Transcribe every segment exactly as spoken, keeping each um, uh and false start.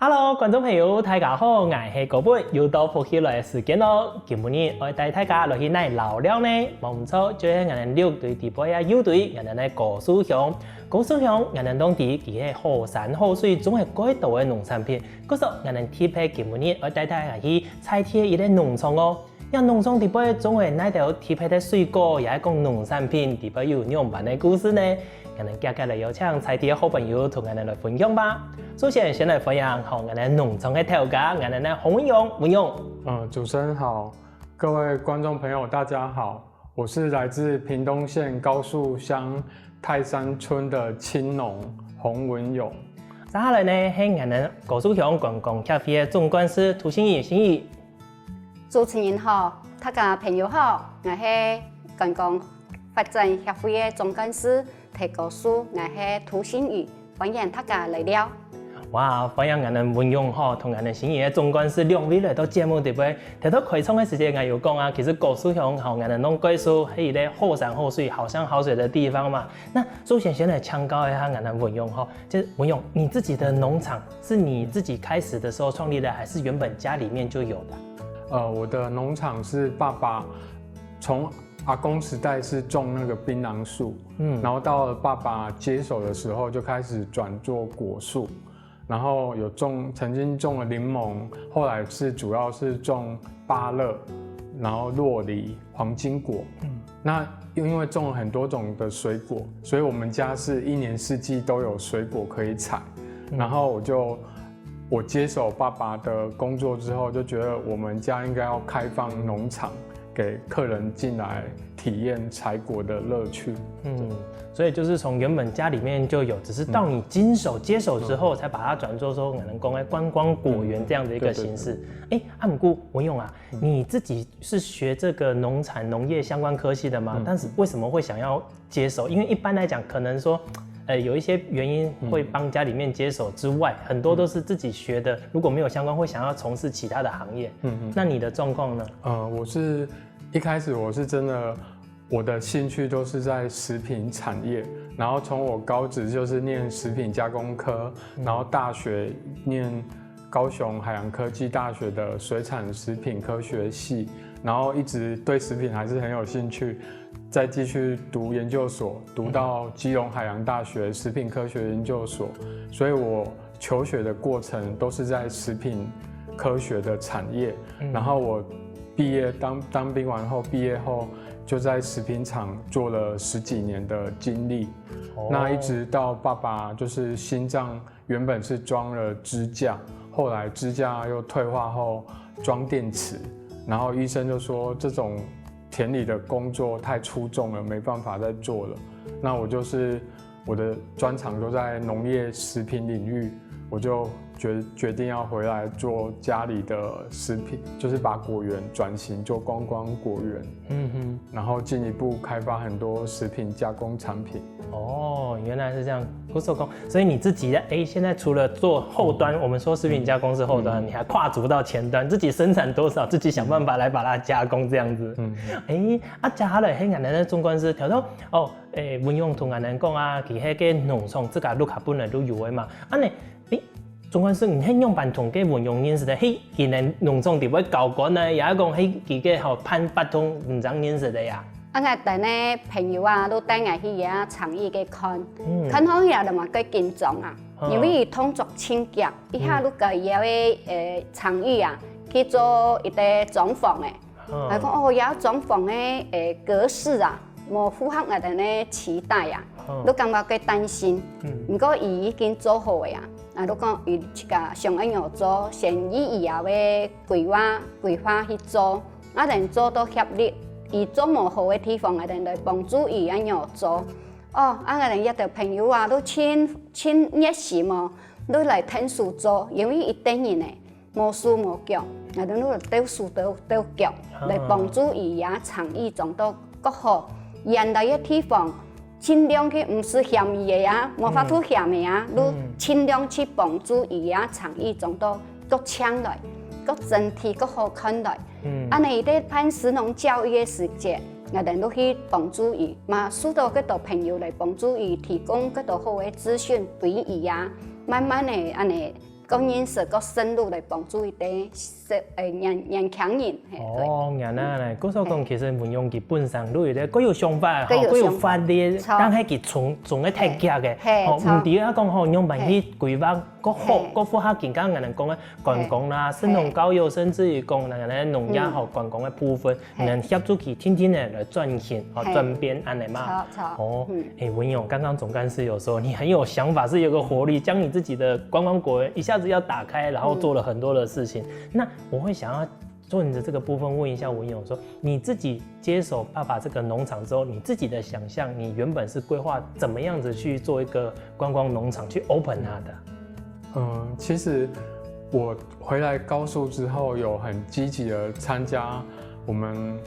Hello，觀眾朋友，大家好，𠊎係高飛，又到福氣來个時間咯。今晡日愛帶大家來去哪尞尞呢？無毋著，就係𠊎等綠隊底背个右隊，𠊎等个高樹鄉。高樹鄉，𠊎等當知佢係好山好水，種个蓋多个農產品。故所，𠊎等特別今晡日愛帶大家去在地个一個農場哦。 這農場底背種个哪兜特別个水果，也係講農產品底背有仰般个故事呢？𠊎等遽遽來邀請在地个好朋友同𠊎等來分享吧。首先，先來歡迎好𠊎等農場个頭家，𠊎等个洪文勇，文勇。嗯，主持人好，各位觀眾朋友，大家好，我是來自屏東縣高樹鄉泰山村的青農洪文勇。接下來呢，係𠊎等高樹鄉觀光協會个總幹事涂心怡，心怡。 主持人好，大家朋友好，𠊎係觀光發展協會个總幹事，大高樹，𠊎係涂心怡，歡迎大家來尞。哇，歡迎𠊎等文勇吼，同𠊎等心怡个總幹事兩位來到節目底背。頭頭開場个時間，𠊎有講啊，其實高樹鄉吼，𠊎等攏蓋熟，係一個好山好水、好山好水个地方嘛。那首先先來請教一下𠊎等文勇吼，就文勇，你自己的農場是你自己開始的時候創立的，還是原本家裡面就有的？ 呃，我的農場是爸爸從阿公時代是種那個檳榔樹，嗯，然後到了爸爸接手的時候就開始轉做果樹，然後有種，曾經種了檸檬，後來是主要是種芭樂，然後酪梨、黃金果。嗯，那又因為種了很多種的水果，所以我們家是一年四季都有水果可以採。然後我就我接手爸爸的工作之後，就覺得我們家應該要開放農場給客人進來體驗採果的樂趣。嗯，所以就是從原本家裡面就有，只是到你經手接手之後，才把它轉做說可能公開觀光果園這樣的一個形式。哎，啊毋過文勇啊，你自己是學這個農產農業相關科系的嗎？但是為什麼會想要接手？因為一般來講，可能說，呃，有一些原因會幫家裡面接手之外，很多都是自己學的，如果沒有相關，會想要從事其他的行業。嗯嗯。那你的狀況呢？呃，我是一開始我是真的，我的興趣都是在食品產業，然後從我高職就是念食品加工科，然後大學念高雄海洋科技大學的水產食品科學系，然後一直對食品還是很有興趣，再繼續讀研究所，讀到基隆海洋大學食品科學研究所，所以我求學的過程都是在食品科學的產業。然後我畢業當当兵完後，畢業後就在食品廠做了十幾年的經歷。那一直到爸爸就是心臟原本是裝了支架，後來支架又退化後裝電池，然後醫生就說這種田裡的工作太粗重了，沒辦法再做了。那我就是我的專長都在農業食品領域，我就決決定要回來做家裡的食品，就是把果園轉型做觀光果園。嗯哼，然後進一步開發很多食品加工產品。哦，原來是這樣，不錯講。所以你自己在哎，現在除了做後端，我們說食品加工是後端，你還跨足到前端，自己生產多少，自己想辦法來把它加工這樣子。嗯，哎，啊，接下來係𠊎等个總幹事，頭頭哦，哎，文勇同𠊎等講啊，佢係个農場自家屋下本來就有个嘛，啊呢，哎，總幹事，你係仰般同个文勇認識个？係佢等農場底背交關呢，也係講係佢个吼辦活動毋正認識个呀？ 啊𠊎等个朋友啊，都帶𠊎去佢个場域个看，看好佢啊，就嘛蓋緊張啊，因為佢動作盡遽，一下就甲佢个呃場域啊去做一個裝潢个。𠊎講哦，這裝潢个呃格式啊，無符合𠊎等个期待啊，都感覺蓋擔心。毋過佢已經做好个啊，啊都講佢自家想愛仰做，先以佢个規劃規劃去做。 啊等做到協力，佢做無好个地方，𠊎等來幫助佢恁樣做。哦，啊𠊎等一兜朋友啊，都盡盡熱心哦，都來𢯭手做，因為佢一個人呢，無手無腳，𠊎等都鬥手鬥鬥腳，來幫助佢啊，場域裝到較好。原來个地方 盡量去毋使嫌佢个啊，無法度嫌个啊，就盡量去幫助佢啊，場域裝到較靚來，較整體較好看來。恁呢佢在辦食農教育个時節，𠊎等就去幫助佢，嘛受到幾多朋友來幫助佢，提供幾多好个資訊分佢啊，慢慢个恁呢當然係較深入來幫助一啲細，誒，年，年輕人，嘿，對。哦，原來呢，故所講，嘿。其實文勇佢本身都有一個，佢有想法，佢有想法。吼，佢有發力，著。但係佢總，總係忒遽个，嘿，吼，著。毋知啊講吼，仰般去規劃，較好，嘿。較符合今下人講个觀光啦，嘿。生態教育，甚至於講，咱个農業吼，嗯。觀光个部分， 嘿。能協助佢定定仔來轉型，哦，嘿。轉變恁仔嘛。著，著。哦，嗯。誒，文勇，剛剛總幹事有說你很有想法，是有個活力，將你自己的觀光果園一下子要打開，然後做了很多的事情。嗯。那我會想要順著這個部分問一下文勇說，你自己接手爸爸這個農場之後，你自己的想像，你原本是規劃怎麼樣子去做一個觀光農場，去open它的？嗯，其實我回來高樹之後，有很積極地參加我們，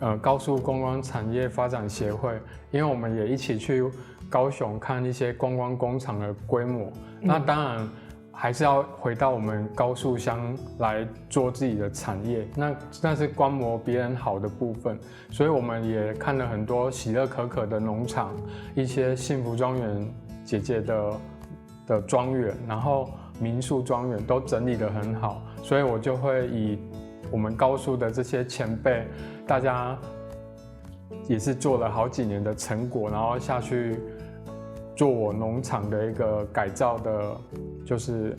呃，高樹觀光產業發展協會，因為我們也一起去高雄看一些觀光工廠的規模。嗯。那當然還是要回到我們高樹鄉來做自己的產業，那，那是觀摩別人好的部分。所以我們也看了很多喜樂可可的農場，一些幸福莊園姐姐的，的莊園，然後民宿莊園都整理得很好，所以我就會以我們高樹的這些前輩，大家也是做了好幾年的成果，然後下去做我農場的一個改造的，就是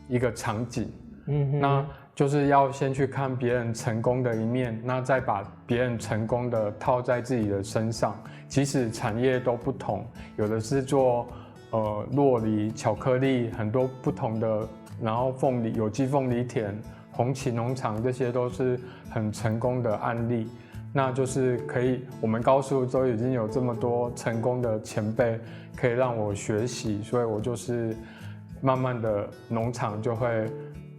一個場景。嗯哼。那就是要先去看別人成功的一面，那再把別人成功的套在自己的身上。即使產業都不同，有的是做，呃，酪梨、巧克力，很多不同的，然後鳳梨、有機鳳梨田、紅旗農場，這些都是很成功的案例。那就是可以，我們高樹都已經有這麼多成功的前輩可以讓我學習，所以我就是慢慢的農場就會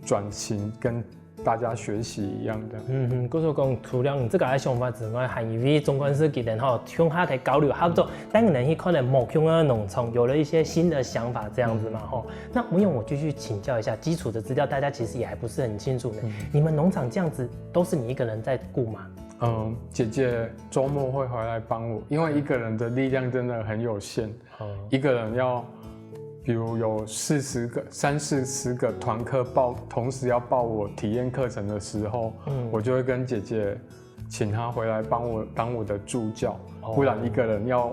轉型，跟大家學習一樣的。嗯哼，故所講，除了你這個想法之外，還因為總幹事佢等吼，共下來交流合作，帶你等去看了無共樣的農場，有了一些新的想法，這樣子嘛，吼。那文勇，我繼續請教一下，基礎的資料大家其實也還不是很清楚呢。嗯。你們農場這樣子都是你一個人在顧嗎？嗯，姐姐週末會回來幫我，因為一個人的力量真的很有限。哦。一個人要，比如有四十個、三四十個團客報，同時要報我體驗課程的時候，嗯。我就會跟姐姐請她回來幫我當我的助教，哦。不然一個人要，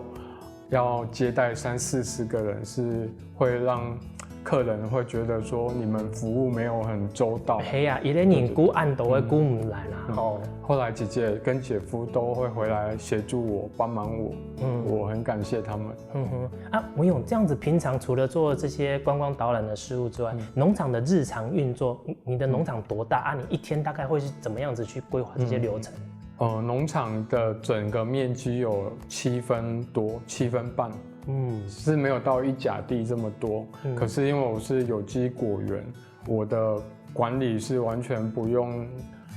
要接待三四十個人是會讓客人會覺得說你們服務沒有很周到。嘿啊，一個人顧恁多个顧毋來啦，嗯。吼。後來姐姐跟姐夫都會回來協助我、幫忙我，嗯。我很感謝他們。嗯哼，啊，文勇，這樣子平常除了做這些觀光導覽的事務之外，嗯。農場的日常運作，你，你的農場多大啊？你一天大概會是怎麼樣子去規劃這些流程？嗯。呃，農場的整個面積有七分多，七分半，嗯。是沒有到一甲地這麼多。嗯。可是因為我是有機果園，我的管理是完全不用，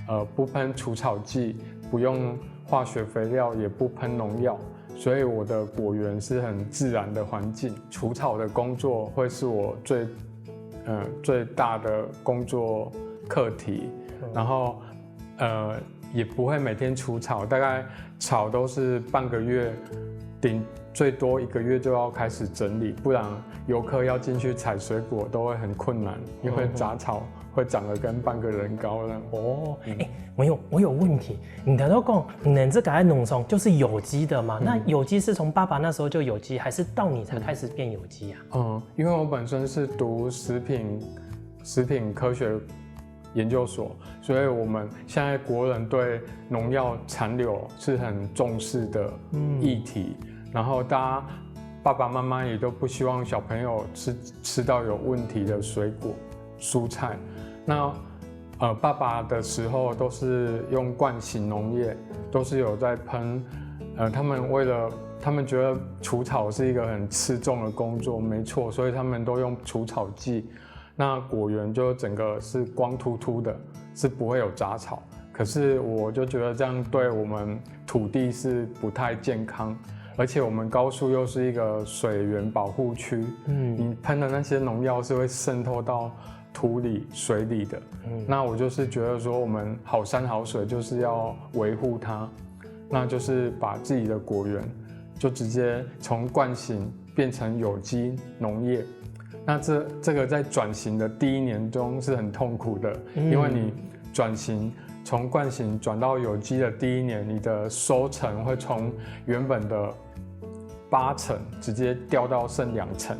呃，不噴除草劑，不用化學肥料，也不噴農藥，所以我的果園是很自然的環境。除草的工作會是我最，呃，最大的工作課題。嗯。然後，呃，也不會每天除草，大概草都是半個月，頂，最多一個月就要開始整理，不然遊客要進去採水果都會很困難，因為雜草會長得跟半個人高那樣。哦，嗯。欸，我有，我有問題，你頭先講，你們這個農場就是有機的嘛？嗯。那有機是從爸爸那時候就有機，還是到你才開始變有機啊？嗯，因為我本身是讀食品，食品科學研究所，所以我們現在國人對農藥殘留是很重視的議題。嗯。然後大家爸爸媽媽也都不希望小朋友吃，吃到有問題的水果、蔬菜。那，呃，爸爸的時候都是用慣行農業，都是有在噴，呃，他們為了，他們覺得除草是一個很刺重的工作，沒錯，所以他們都用除草劑。那果園就整個是光禿禿的，是不會有雜草。可是我就覺得這樣對我們土地是不太健康，而且我們高樹又是一個水源保護區，嗯。你噴的那些農藥是會滲透到土裡、水裡的。嗯。那我就是覺得說，我們好山好水就是要維護它，那就是把自己的果園就直接從慣行變成有機農業。那这这个在转型的第一年中是很痛苦的，因为你转型从惯型转到有机的第一年，你的收成会从原本的八成直接掉到剩两成，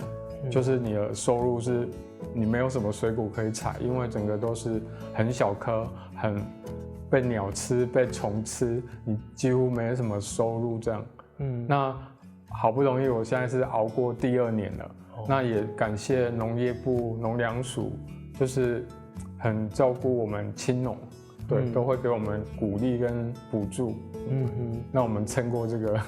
就是你的收入是你没有什么水果可以采，因为整个都是很小颗，很被鸟吃、被虫吃，你几乎没什么收入这样。嗯，那好不容易我现在是熬过第二年了，那也感谢农业部农粮署，就是很照顾我们青农，对，都会给我们鼓励跟补助，嗯哼，让我们撑过这个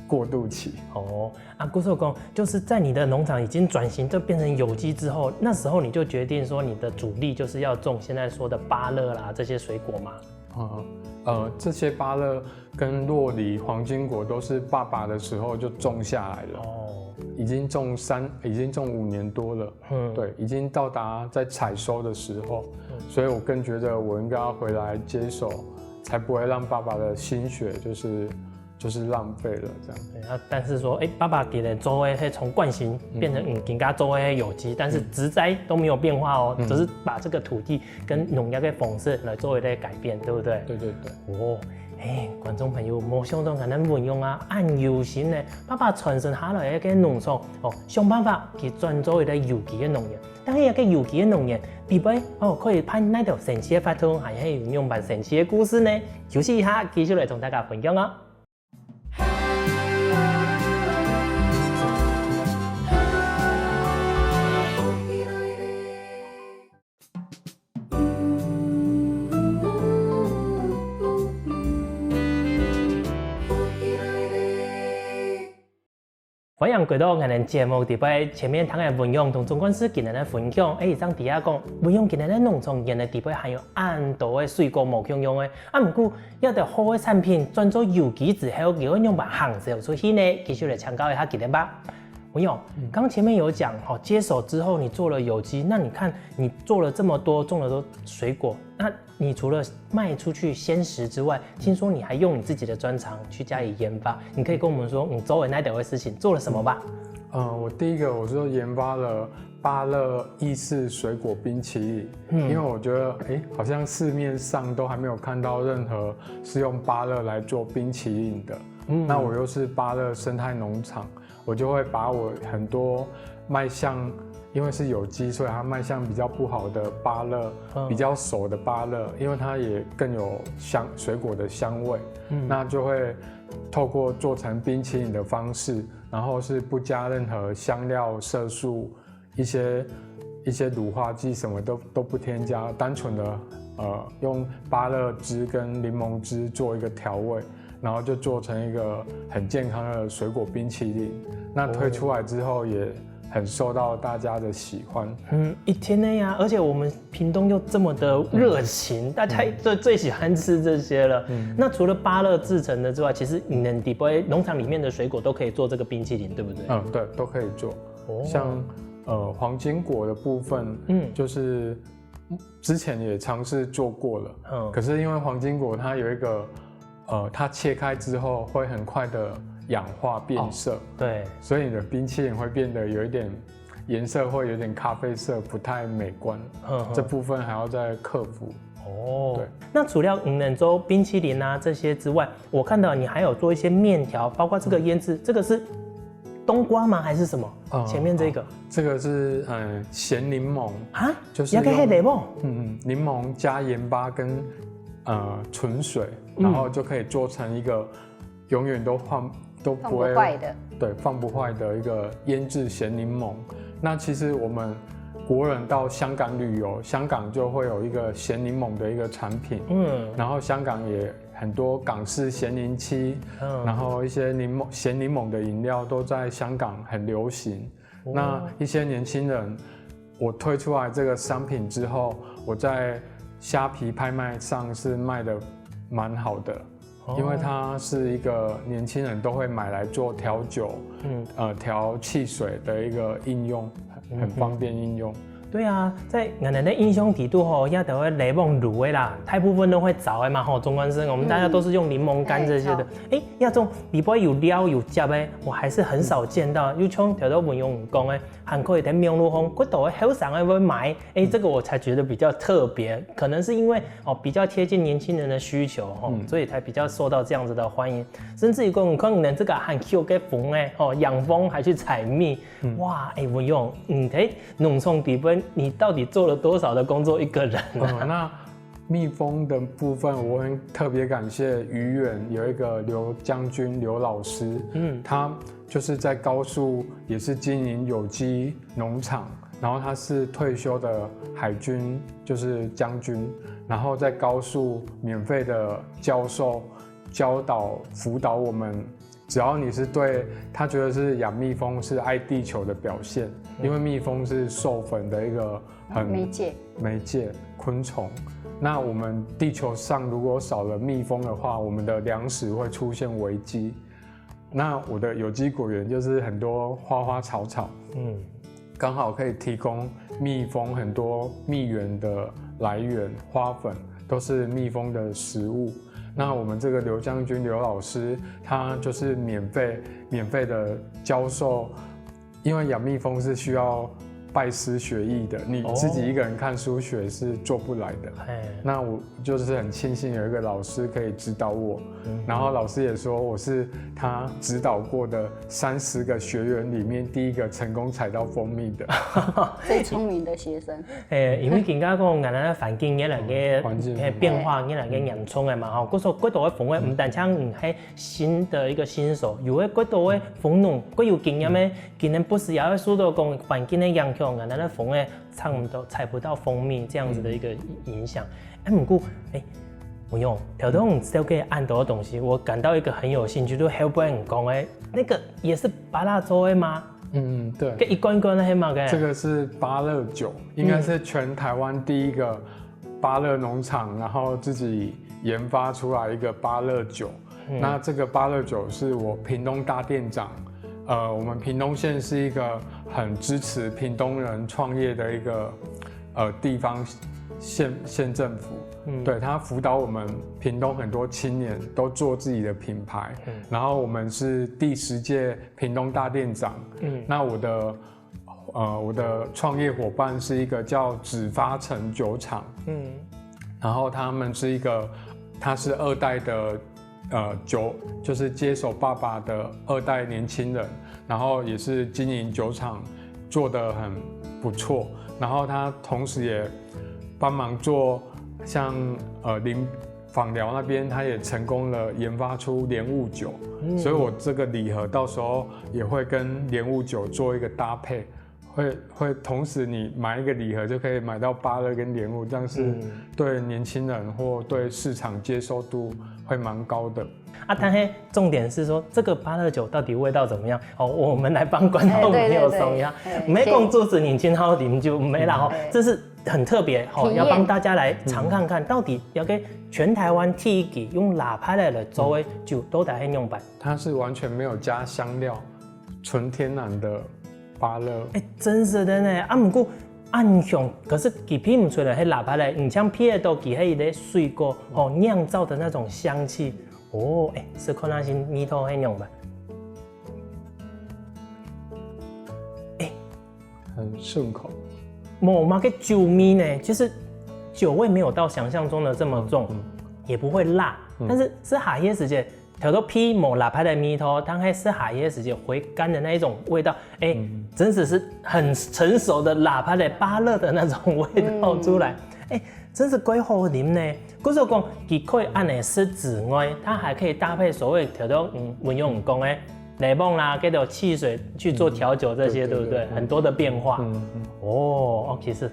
过渡期。哦，啊，故所讲，就是在你的农场已经转型，就变成有机之后，那时候你就决定说，你的主力就是要种现在说的芭乐啦这些水果嘛。嗯，呃，这些芭乐跟洛梨、黄金果都是爸爸的时候就种下来了，哦，已经种三，已经种五年多了，嗯，对，已经到达在采收的时候，所以我更觉得我应该要回来接手，才不会让爸爸的心血就是就是浪费了这样。对，啊，但是说，哎，爸爸给人做的是从惯型变成嗯，更加做的有机，但是植栽都没有变化哦，只是把这个土地跟农业的方式来做一个改变，对不对？对对对。哦，哎，观众朋友，没想到咱文勇啊，恁有心呢，爸爸传承下来个农场，哦，想办法去转做一个有机个农业。但是个有机个农业，里背哦可以办哪条神奇个活动，还有仰般神奇个故事呢？休息一下，继续来同大家分享哦。欢迎回到我们节目，底背前面听个文勇同总干事今天个分享，哎，正底下讲，文勇今天个农场园个底背还有恁多个水果无共样个，啊，毋过要得好个产品转做有机之后，又要用把行销出去呢？继续来请教一下今天吧。文勇，刚前面有讲哈，接手之后你做了有机，那你看你做了这么多，种了多水果，那你除了卖出去鲜食之外，听说你还用你自己的专长去加以研发，你可以跟我们说你周围那点的事情做了什么吧？呃，我第一个我是研发了芭乐意式水果冰淇淋，因为我觉得哎，好像市面上都还没有看到任何是用芭乐来做冰淇淋的。那我又是芭乐生态农场，我就会把我很多卖相，因为是有机，所以它卖相比较不好的芭乐，比较熟的芭乐，因为它也更有香水果的香味，那就会透过做成冰淇淋的方式，然后是不加任何香料、色素。一些一些乳化剂什么都都不添加，单纯的呃用芭乐汁跟柠檬汁做一个调味，然后就做成一个很健康的水果冰淇淋。那推出来之后也很受到大家的喜欢。嗯，一定个呀，而且我们屏东又这么的热情，大家最最喜欢吃这些了。那除了芭乐制成的之外，其实你们底背农场里面的水果都可以做这个冰淇淋，对不对？嗯，对，都可以做。像呃黄金果的部分，嗯，就是之前也尝试做过了，嗯，可是因为黄金果它有一个呃，它切开之后会很快的氧化变色，对，所以你的冰淇淋会变得有一点颜色会有点咖啡色，不太美观。这部分还要再克服。哦，对，那除了你们做冰淇淋啊这些之外，我看到你还有做一些面条，包括这个腌制，这个是冬瓜吗？还是什么？前面这个，这个是嗯咸柠檬啊，就是要个黑的不？嗯，柠檬加盐巴跟呃纯水，然后就可以做成一个永远都放都不会坏的，对，放不坏的一个腌制咸柠檬。那其实我们国人到香港旅游，香港就会有一个咸柠檬的一个产品，嗯，然后香港也很多港式咸柠七，嗯，然后一些柠檬咸柠檬的饮料都在香港很流行。那一些年轻人，我推出来这个商品之后，我在虾皮拍卖上是卖的蛮好的。因为它是一个年轻人都会买来做调酒，嗯，呃，调汽水的一个应用，很方便应用。對啊，在𠊎等个印象底肚吼，這兜个檸檬露个啦，大部分都會燥个嘛吼，中觀生，我們大家都是用檸檬乾這些的。嗯。誒，這種裡背有料有汁个，我還是很少見到。又像頭先文勇講个，還可以在網路上，幾多个後生个會買，誒，這個我才覺得比較特別，可能是因為哦比較貼近年輕人的需求吼，嗯。所以才比較受到這樣子的歡迎。甚至於講，可能這個還有个蜂誒，吼，養蜂還去採蜜，哇，誒，文勇，你在農場底背，你到底做了多少的工作一個人啊？哦，那蜜蜂的部分，我很特別感謝於遠有一個劉將軍劉老師，嗯。他就是在高樹也是經營有機農場，然後他是退休的海軍，就是將軍，然後在高樹免費的教授、教導、輔導我們。只要你是對，他覺得是養蜜蜂是愛地球的表現，因為蜜蜂是授粉的一個很媒介。媒介昆虫。那我們地球上如果少了蜜蜂的話，我們的糧食會出現危機。那我的有機果園就是很多花花草草，嗯。剛好可以提供蜜蜂很多蜜源的來源，花粉都是蜜蜂的食物。那我們這個劉將軍劉老師，他就是免費免費的教授，因為養蜜蜂是需要拜師學藝的，你自己一個人看書學是做不來的。嘿。那我就是很慶幸有一個老師可以指導我，然後老師也說我是他指導過的三十個學員裡面第一個成功採到蜂蜜的。最聰明的學生。誒，因為今下講，𠊎等个環境越來越，環境誒，變化越來越嚴重个嘛吼。故所，幾多个蜂仔，毋單淨係新的一個新手，有个幾多个蜂農，佢有經驗个，今年不時也會受到講環境个影響，𠊎等个蜂仔採毋到，採不到蜂蜜這樣子的一個影響。誒，毋過，誒，文勇，頭先你紹介恁多个東西，我感到一個很有興趣，就係後背你講个那個也是芭樂做个嗎？嗯，對。該一罐罐个係麼个？這個是芭樂酒，應該是全台灣第一個芭樂農場，然後自己研發出來一個芭樂酒。那這個芭樂酒是我屏東大店長，呃，我們屏東縣是一個很支持屏東人創業的一個呃地方縣縣政府，對，他輔導我們屏東很多青年都做自己的品牌，然後我們是第十屆屏東大店長，那我的呃我的創業伙伴是一個叫紫發城酒廠，然後他們是一個，他是二代的，呃，酒，就是接手爸爸的二代年輕人，然後也是經營酒廠做得很不錯，然後他同時也幫忙做像，呃，林枋寮那邊，他也成功了研發出蓮霧酒，所以我這個禮盒到時候也會跟蓮霧酒做一個搭配。會會同時你買一個禮盒就可以買到芭樂跟蓮霧，這樣是對年輕人或對市場接受度會蠻高的。啊，但是重點是說，這個芭樂酒到底味道怎麼樣？哦，我們來幫觀眾朋友說一下。哎，對，對，對。毋係講主持人盡好啉就毋係啦吼，這是很特別吼，體驗。要幫大家來嚐看看，到底這個全台灣第一支用抐桷仔來做个酒到底係仰般？它是完全沒有加香料，純天然的芭樂。哎，真實个呢，啊，毋過恁香，可是佢鼻毋出來係抐桷仔，毋像鼻得到佢係一個水果吼釀造的那種香氣。哦，哎，試看下先，味道係仰般？很順口。無麼个酒味呢，就是酒味沒有到想像中的這麼重，也不會辣，但是食下去个時節，頭到鼻無抐桷仔个味道，但係食下去个時節回甘的那一種味道，哎，真的是很成熟的抐桷仔芭樂的那種味道出來，哎，真是蓋好啉呢。故所講，佢可以恁仔食之外，它還可以搭配所謂頭到嗯文勇講个 檸檬啦，跟著汽水去做調酒這些，嗯，對，對不對？對，對。很多的變化。嗯嗯。哦，哦，其實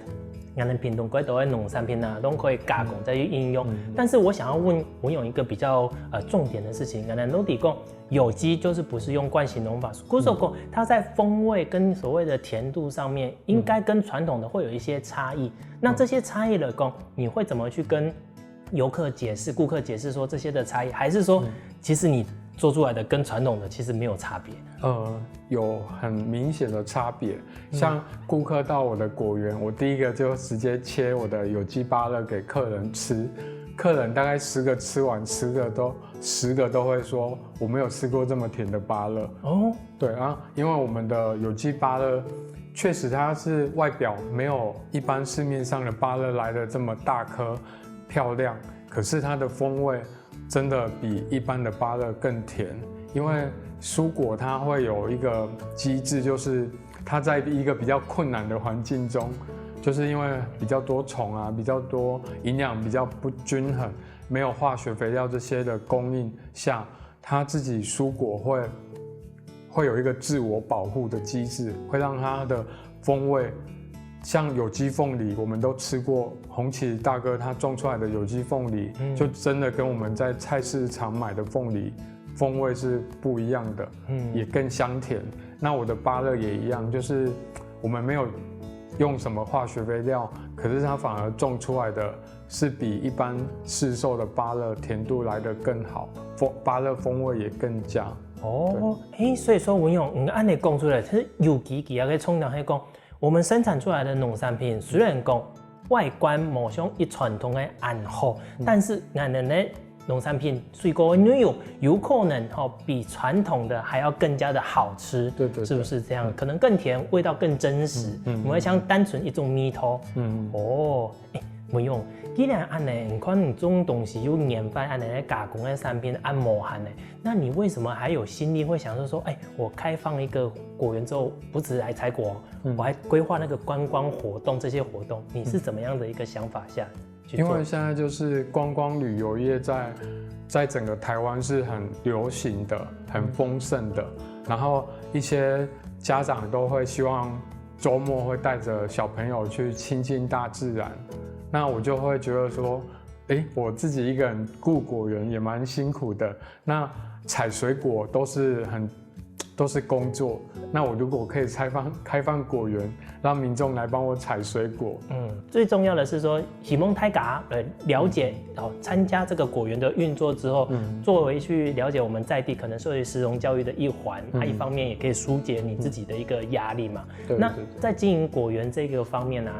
𠊎等屏東蓋多个農產品啊，都可以加工再去應用。但是我想要問文勇一個比較呃重點的事情，𠊎等都知講有機就是不是用慣性農法，故所講它在風味跟所謂的甜度上面，應該跟傳統的會有一些差異。那這些差異來講，你會怎麼去跟遊客解釋、顧客解釋說這些的差異，還是說，其實你做出来的跟传统的其实没有差别。呃，有很明显的差别。像顾客到我的果园，我第一个就直接切我的有机芭乐给客人吃，客人大概十个吃完，十个都十个都会说我没有吃过这么甜的芭乐。哦，对啊，因为我们的有机芭乐确实它是外表没有一般市面上的芭乐来的这么大颗漂亮，可是它的风味真的比一般的芭乐更甜。因为蔬果它会有一个机制，就是它在一个比较困难的环境中，就是因为比较多虫啊，比较多营养比较不均衡，没有化学肥料这些的供应下，它自己蔬果会会有一个自我保护的机制，会让它的风味，像有机凤梨，我们都吃过红旗大哥他种出来的有机凤梨，就真的跟我们在菜市场买的凤梨风味是不一样的，嗯，也更香甜。那我的芭乐也一样，就是我们没有用什么化学肥料，可是它反而种出来的是比一般市售的芭乐甜度来得更好，风芭乐风味也更佳。哦，哎，所以说文勇，你按呢讲出来，其实有机其实个冲浪系讲，我们生产出来的农产品虽然讲外观无像一传统个恁好，但是俺们的农产品水果的内容有可能吼比传统的还要更加的好吃，对对对是不是这样？可能更甜，味道更真实，嗯嗯不会像单纯一种蜜桃。嗯，哦，哎，文勇，既然按呢，你看你种东西有研发按呢加工的产品，按摩hand呢，那你为什么还有心力会想说说，哎，我开放一个果园之后，不只来采果，我还规划那个观光活动这些活动，你是怎么样的一个想法下去做？因为现在就是观光旅游业在在整个台湾是很流行的、很丰盛的，然后一些家长都会希望周末会带着小朋友去亲近大自然，那我就会觉得说，诶，我自己一个人顾果园也蛮辛苦的，那采水果都是很都是工作，那我如果可以开放开放果园，让民众来帮我采水果，嗯，最重要的是说，希望大家来了解哦，参加这个果园的运作之后，作为去了解我们在地可能社会食农教育的一环，它一方面也可以疏解你自己的一个压力嘛。对那在经营果园这个方面呢，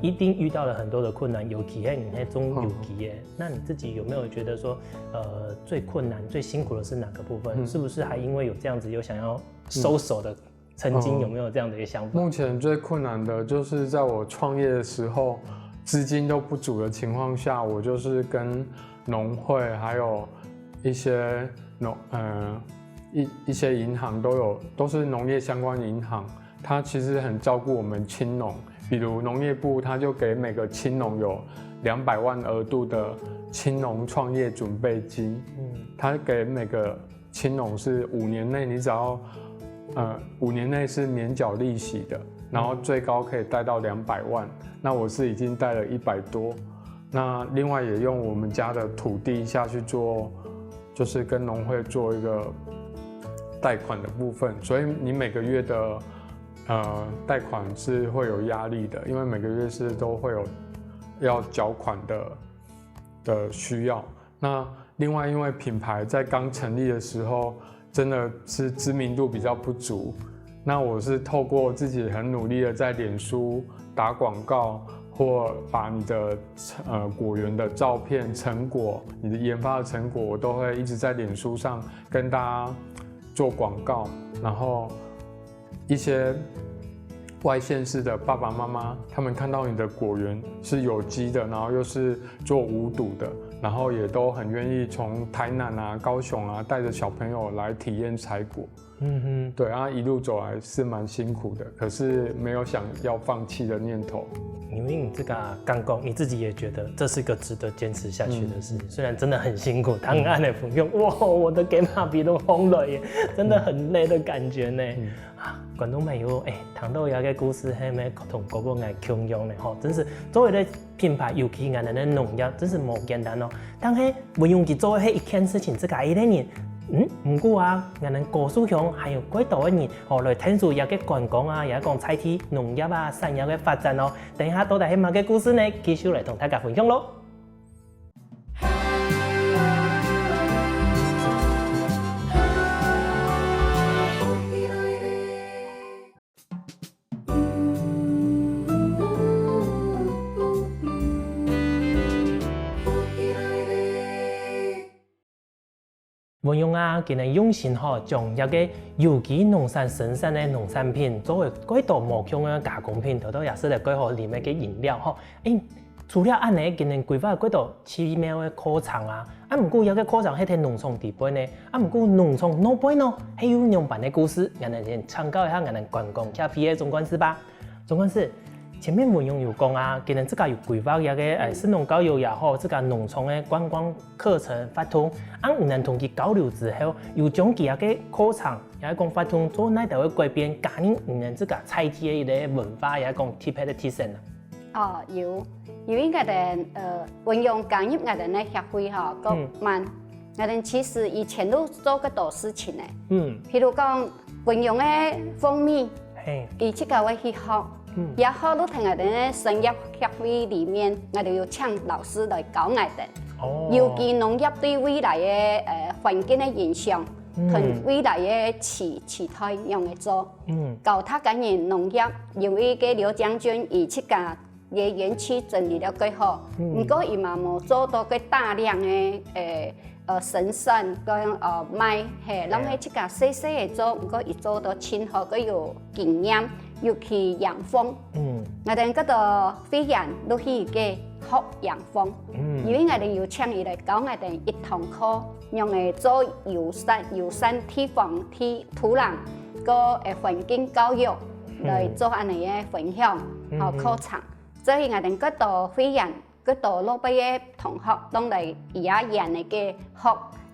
一定遇到了很多的困难，尤其是你那种有机耶，那你自己有没有觉得说，呃，最困难、最辛苦的是哪个部分？是不是还因为有这样子有想要收手的曾经有没有这样的一个想法？目前最困难的就是在我创业的时候，资金都不足的情况下，我就是跟农会还有一些农呃一一些银行都有，都是农业相关银行，它其实很照顾我们青农。比如农业部，它就给每个青农有两百万额度的青农创业准备金，嗯，它给每个青农是五年内，你只要呃五年内是免缴利息的，然后最高可以贷到两百万。那我是已经贷了一百多，那另外也用我们家的土地下去做，就是跟农会做一个贷款的部分，所以你每个月的呃贷款是会有压力的，因为每个月是都会有要缴款的的需要。那另外，因为品牌在刚成立的时候，真的是知名度比较不足。那我是透过自己很努力的在脸书打广告，或把你的呃果园的照片、成果、你的研发的成果，我都会一直在脸书上跟大家做广告，然后一些外县市的爸爸妈妈，他们看到你的果园是有机的，然后又是做无毒的，然后也都很愿意从台南啊、高雄啊带着小朋友来体验采果。嗯哼，对啊，一路走来是蛮辛苦的，可是没有想要放弃的念头。因为你这个刚刚你自己也觉得这是个值得坚持下去的事情，虽然真的很辛苦，当然的朋友，哇，我的给马比都红了耶，真的很累的感觉呢。啊，观众朋友，哎，谈到这个故事，还没同哥哥来共样呢，吼，真是作为的品牌，尤其俺的农业，真是无简单哦。但是文勇佢做的一件事情，自家一个人，嗯，不过啊，俺们高雄还有几多个人，哦，来听说也个观光啊，也讲在地农业啊、产业个发展哦。等一下到底系么个故事呢？继续来同大家分享咯。文勇啊，今日用心吼，將這个有機農產生產个農產品，做為蓋多無共个加工品，做到也係來蓋好啉个飲料吼。誒，除了恁呢，今日規劃蓋多奇妙个課程啊，啊，毋過這个課程係在農場底背呢，啊，毋過農場外背呢，係有仰般个故事，𠊎等先請教一下𠊎等觀光協會个總幹事吧。總幹事，前面文勇有講啊，今日自家有規劃這个，誒，食農教育也好，自家農場个觀光課程活動，啊，你等同佢交流之後，有將佢个課程，也係講活動做哪兜个改變，加入你等自家在地个一个文化，也係講特別个特色啊？哦，有，因為𠊎等，呃，文勇加入𠊎等个協會吼，較慢。𠊎等其實以前都做過多事情呢。嗯。譬如講，文勇个蜂蜜，嘿。佢自家會去學，也學都在𠊎等个產業協會裡面，𠊎等有請老師來教𠊎等。哦。有機農業對未來个，呃，環境个影響，同未來个期，期待仰仔做。嗯。教大家人農業，因為該劉將軍佢自家 个園區整理了蓋好。毋過佢嘛無做到个大量个，誒，呃，生產，講，呃，賣，嘿，攏係自家細細个做，毋過佢做到盡好，佢有經驗，又去養蜂。𠊎等該个會員都去該學養蜂，因為𠊎等有請佢來教𠊎等一堂課，仰仔做友善，友善地方，地，土壤，个，誒，環境教育，來做恁仔个分享，吼，課程。 所以𠊎等該个會員，該个老輩个同學，當然佢也願意个學，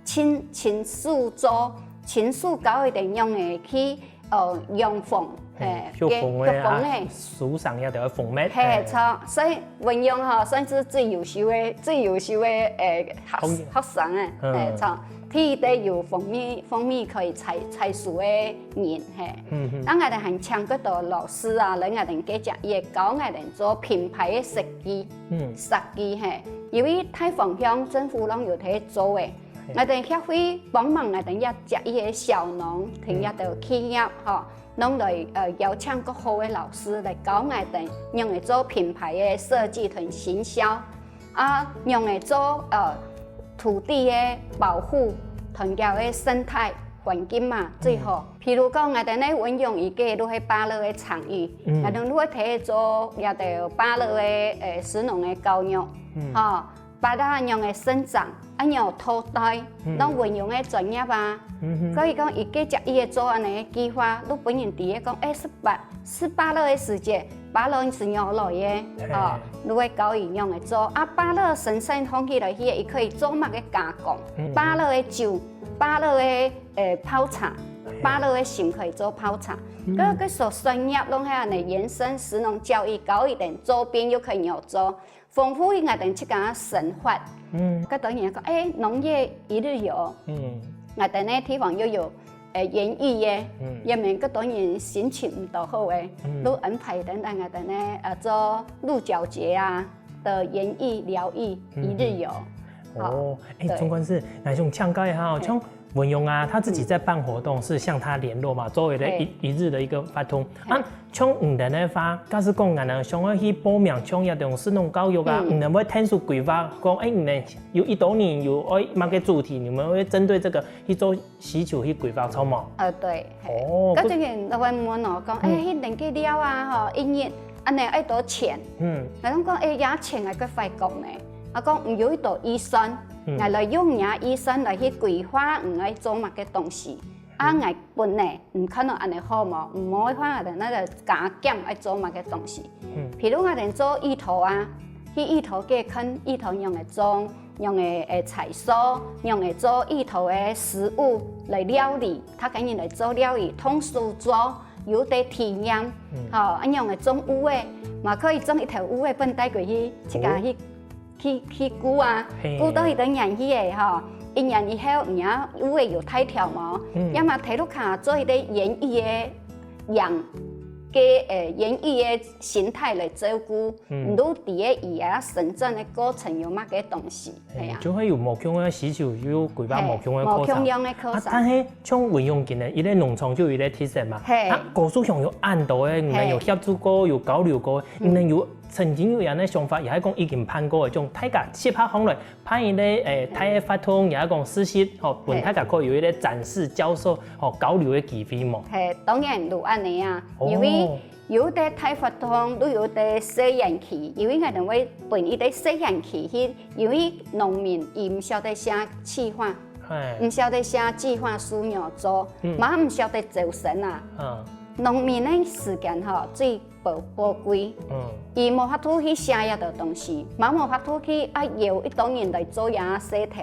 親，親手做，親手教佢等仰仔去，呃，養蜂，嘿，畜蜂个啊，畜蜂个。樹上也得蜂蜜，嘿，嘿。著，所以文勇吼，算是最優秀个，最優秀个，誒，學，學生啊，嘿，著。 第一个有蜂蜜，蜂蜜可以採，採收个人，嘿。嗯哼。啊𠊎等還請幾多老師啊，來𠊎等該隻也教𠊎等做品牌个設計，嗯。設計，嘿。因為大方向政府攏有在做个，嘿。𠊎等協會幫忙𠊎等一隻个小農，同一兜企業，吼，攏來，呃，邀請較好个老師來教𠊎等，仰仔做品牌个設計同行銷。 啊，仰仔做，呃，土地个保護，同佢个生態環境嘛，最好。譬如講，𠊎等个文勇佢个就係芭樂个場域，𠊎等就會提做這兜芭樂个，呃，食農个教育，吼，芭樂仰仔生長，啊，仰仔套袋，攏文勇个專業啊。所以講，佢个隻，佢个做恁仔个計畫，就分人知个講，誒，食芭，食芭樂个時節， 芭樂係仰來个，嘿。哦，你會教佢仰仔做。啊，芭樂生產放起來去，佢可以做麼个加工？芭樂个酒、芭樂个，呃，泡茶，芭樂个心可以做泡茶。各，各所專業攏係恁仔延伸食農教育，教佢等周邊又可以仰做，豐富𠊎等自家生活。嗯。該當然講，誒，農業一日遊。嗯。𠊎等个地方又有 呃，園藝个，也免个多人心情毋多好个，都安排等等啊，等等，呃，做鹿角节啊的園藝療癒一日遊。哦，誒，總幹事，𠊎想請教一下哦，像文勇啊，他自己在辦活動，是向他聯絡嘛，作為的一，一日的一個活動啊，像你等个話，假使講，𠊎等想要去報名，像這種食農教育啊，你等會天數規劃，講，誒，你等有一多人有愛麼个主題，你們會針對這個去做 需求去規劃，著無？呃，對，嘿。哦，該最近都會問哦，講，誒，去恁个料啊，吼，一日恁仔愛多錢？嗯。𠊎攏講，誒，這錢愛較快講呢。啊，講，嗯，有一個預算，𠊎來用這預算來去規劃，嗯，愛做麼个東西。啊，𠊎本來，嗯，看到恁仔好無？毋好个話，𠊎等該個加減愛做麼个東西。譬如𠊎等做芋頭啊，去芋頭該看芋頭仰仔種， 仰仔，誒，採收，仰仔做芋頭个食物來料理，大家人來做料理，動手做，有得體驗，吼，啊仰仔種芋仔，嘛可以種一頭芋仔分帶過去，自家去，去，去顧啊，顧到佢等年紀个吼，一年以後，若芋仔有大條無，也嘛在屋下做一個園藝个樣，个，誒，園藝个形態來照顧，你都知个佢啊生長个過程有麼个東西。 係啊。就會有無共个需求，又有規劃無共个課程。係，無共樣个課程。啊，但係像文勇今个，一個農場就有一個特色嘛。係。啊，高樹鄉有恁多个，你等有協助過，有交流過，你等有曾經有恁樣个想法，也係講已經辦過个，將大家集合起來，辦一個，誒，大个活動，也係講實習，吼，分大家可以有一個展示、教授，吼，交流个機會無？係，當然有恁樣啊，因為有个大活動，都有个細園區，因為𠊎等會分一個細園區去，因為農民佢毋曉得寫計畫，毋曉得寫計畫書樣做，嘛毋曉得招生啊。農民个時間吼，最寶寶貴。佢無法度去寫這兜東西，嘛無法度去啊邀一兜人來做這事頭。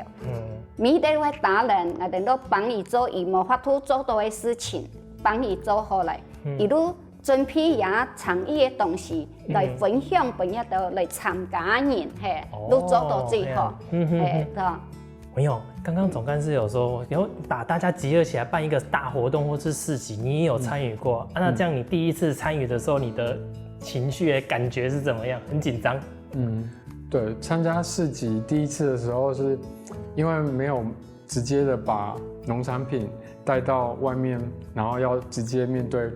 每一個達人，𠊎等都幫佢做佢無法度做到个事情，幫佢做好來，佢都準備這創意个東西來分享分這兜來參加个人，係，都做到最好，係，對。 沒有，剛剛總幹事有說，有把大家集合起來辦一個大活動或是市集，你也有參與過啊？那這樣你第一次參與的時候，你的情緒的感覺是怎麼樣？很緊張？嗯，對，參加市集第一次的時候是因為沒有直接的把農產品帶到外面，然後要直接面對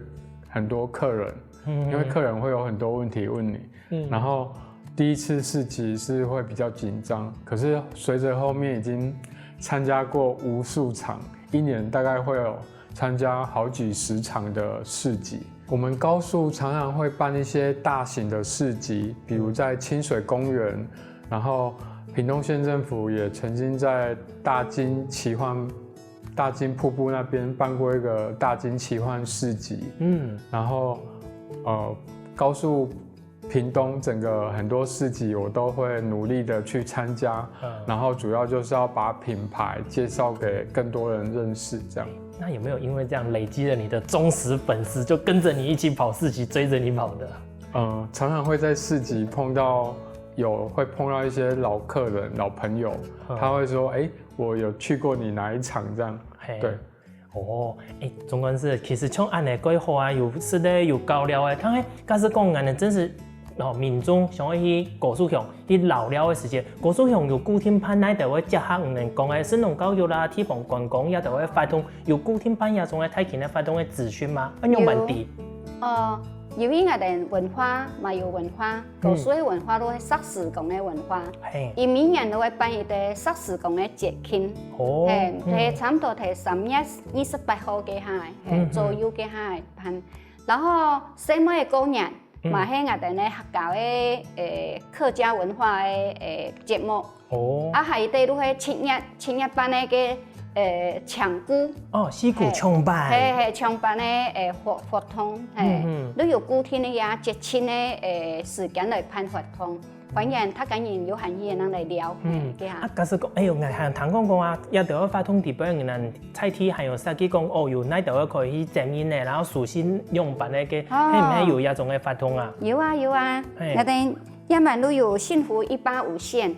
很多客人，因為客人會有很多問題問你，然後第一次市集是會比較緊張，可是隨著後面已經參加過無數場，一年大概會有參加好幾十場的市集。我們高樹常常會辦一些大型的市集，比如在清水公園，然後屏東縣政府也曾經在大金奇幻大金瀑布那邊辦過一個大金奇幻市集，嗯，然後呃，高樹屏東整個很多市集我都會努力的去參加，然後主要就是要把品牌介紹給更多人認識，這樣。那有沒有因為這樣累積了你的忠實粉絲，就跟著你一起跑市集，追著你跑的？呃，常常會在市集碰到有會碰到一些老客人、老朋友，他會說：「哎，我有去過你哪一場？」這樣，對。 哦，誒，總幹事，其實像恁樣蓋好啊，有食个，有交流个，但係假使講恁樣真係，哦，民眾想愛去高樹鄉去遶尞个時節，高樹鄉有固定辦哪兜个接客，毋能講个，食農教育啦、地方觀光這兜个活動，有固定辦這種个大型个活動个資訊嗎？愛仰般知？哦，因為𠊎等文化嘛有文化，高樹个文化都係石獅公个文化，佢每年都會辦一個石獅公个節慶，係，係差毋多係三月 二十八號該下，係左右該下辦。然後細妹个過年，嘛係𠊎等个客家个誒客家文化个誒節目。哦，啊還有一個就係七月七月辦个个誒搶孤。哦，四股搶辦。係係搶辦个誒活活動，係，都有固定个呀，節慶个誒時間來辦活動。 歡迎大家人有閒去个人來尞，嗯，該下。啊，假使講，哎喲，𠊎還聽講講啊，這兜个活動底背，人在地還有設計講，哦，有哪兜个可以去整理呢，然後手信用辦个，該，係毋係有這種个活動啊？有啊有啊，𠊎等這滿都有幸福一八五線，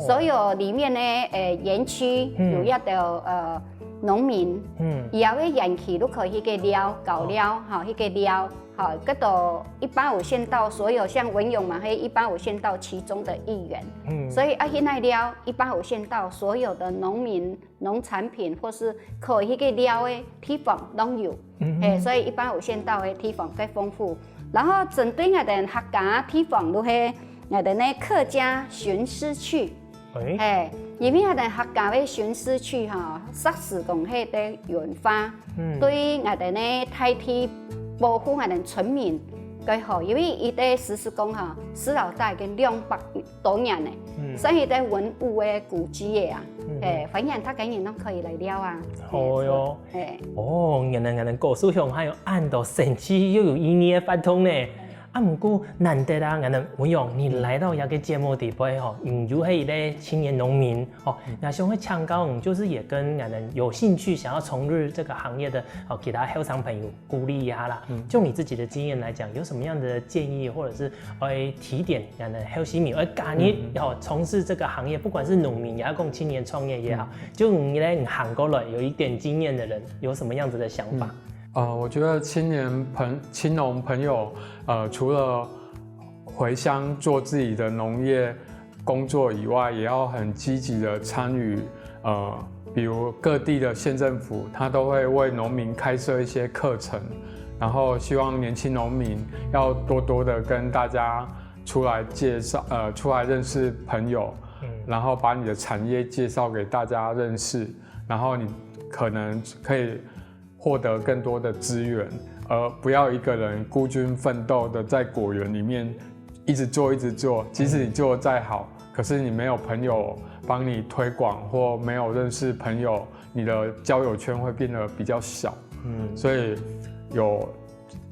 所有裡面呢，誒園區有這兜呃農民，嗯，以後个園區都可以去該尞，搞尞，哈，去該尞。 好，該兜一八五線道所有像文勇嘛，係一八五線道其中的一員。嗯，所以啊，現在尞一八五線道所有的農民、農產品或是可以去尞个地方都有。嗯，係，所以一八五線道个地方蓋豐富。然後針對𠊎等客家地方，就係𠊎等个客家尋詩趣。 係，因為𠊎等客家个尋詩趣哈，石獅公个文化，對𠊎等个大地保護𠊎等村民蓋好，因為佢个石獅公哈，石獅公已經兩百多年了，算係一個文物个古蹟个啊。係，歡迎大家人都可以來尞啊。好喲。係。哦，原來𠊎等高樹鄉還有恁多神奇又有意義个活動呢。 啊，毋過難得啊，𠊎等文勇，你來到這個節目底背吼，你又係一個青年農民吼，𠊎想愛請教你，就是也跟𠊎等有興趣想要從事這個行業的哦，其他後生朋友鼓勵一下啦。就你自己的經驗來講，有什麼樣的建議，或者是誒提點，𠊎等後生人愛加入哦從事這個行業，不管是農民也好，講青年創業也好，就你呢，你行過來有一點經驗的人，有什麼樣子的想法？ 呃，我覺得青年朋青農朋友，呃，除了回鄉做自己的農業工作以外，也要很積極的參與，呃，比如各地的縣政府，他都會為農民開設一些課程，然後希望年輕農民要多多的跟大家出来介绍，呃，出来认识朋友，然后把你的产业介绍给大家认识，然后你可能可以获得更多的资源，而不要一个人孤军奋斗的在果园里面一直做一直做。即使你做得再好，可是你没有朋友帮你推广，或没有认识朋友，你的交友圈会变得比较小。嗯，所以有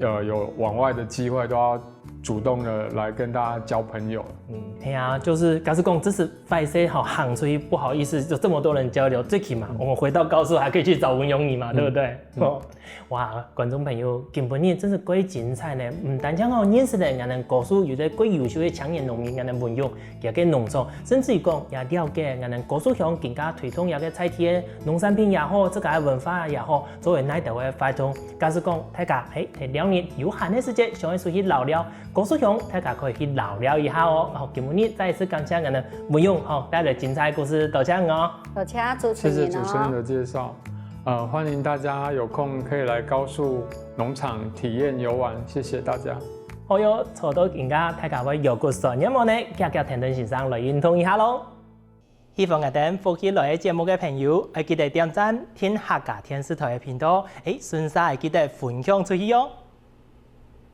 呃有往外的机会，都要主动的来跟大家交朋友。嗯，哎呀，就是假使讲这是坏事吼，行出去不好意思，就这么多人交流，最起码我们回到高速还可以去找文勇你嘛，对不对？哦，哇，观众朋友，今晡日真是过精彩呢！毋单淨哦认识了俺等高速有个过优秀个青年农民，俺等文勇佢个农场，甚至于讲也了解俺等高速乡更加推动這个在地个農產品也好，自家个文化也好，作為哪兜个活动。假使讲大家嘿，在兩日有閒个時節，想要出去尞尞，高速鄉大家可以去尞尞一下哦。好，今晡日再一次感謝俺等文勇吼帶來精彩故事，多謝你哦。多謝主持谢谢人哦。主持人的介绍。呃，欢迎大家有空可以来高速农场体验游玩，谢谢大家。好哟，坐到今个大家會腰骨痠，有無呢？遽遽跈等先生來運動一下咯。喜歡𠊎等福氣來个節目个朋友，愛記得點讚、訂客家電視台个頻道，誒，順續愛記得分享出去哦。